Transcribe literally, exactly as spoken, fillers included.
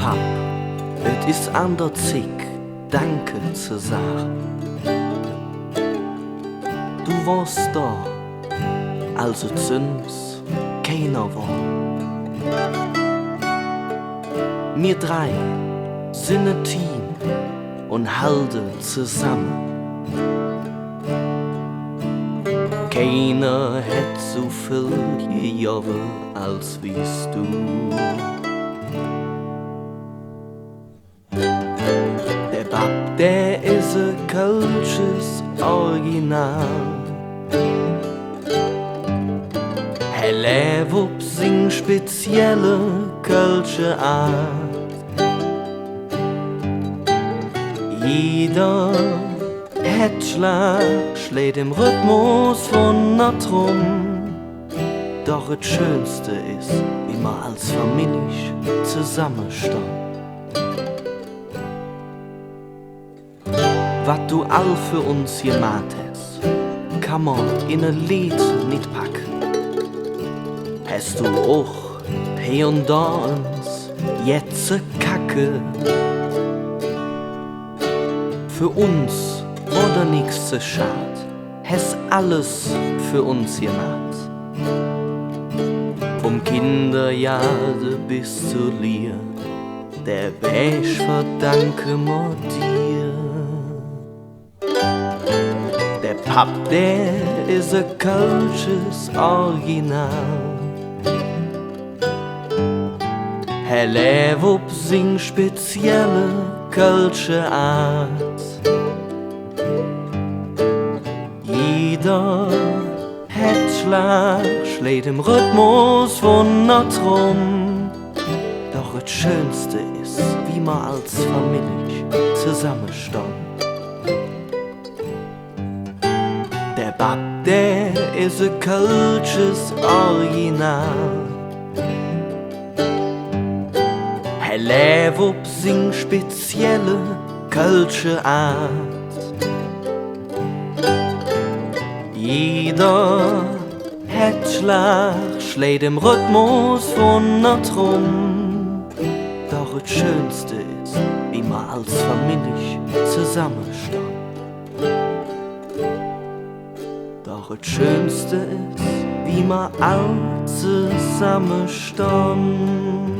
Papp, et es an der Zigg, Danke ze sage. Do wors do, als et söns keiner wor. Mir drei sin e Team un halde zesamme. Keiner hät su vill gegovve als wie s do. Der Papp, dä es e kölsches Original. Hä läv op sing spezielle kölsche Aat. Jeder Hätzschlag schlääg em Rhythmus vun ner Trumm. Doch et Schönste es, wie mer als Famillich zesammestonn. Wat do all för uns gemaht häs, kann mer en e Leed nit packe. Häs do och hee un do ens jet ze kacke? För uns wor der nix ze schad, häs alles för uns gemaht. Vum Kindergaade bes zor Lier, der Wäg verdanke mer dir. Der Papp, dä es e kölsches Original. Hä läv op sing spezielle kölsche Aat. Jeder Hätzschlag schlääg em Rhythmus vun ner Trumm. Doch et Schönste es, wie mer als Famillich zesammestonn. Der Papp, dä es e kölsches Original. Hä läv op sing spezielle kölsche Aat. Jeder Hätzschlag schlääg em Rhythmus vun ner Trumm. Doch et Schönste es, wie mer als Famillich zesammestonn. Doch et Schönste es, wie mer all zesammestonn.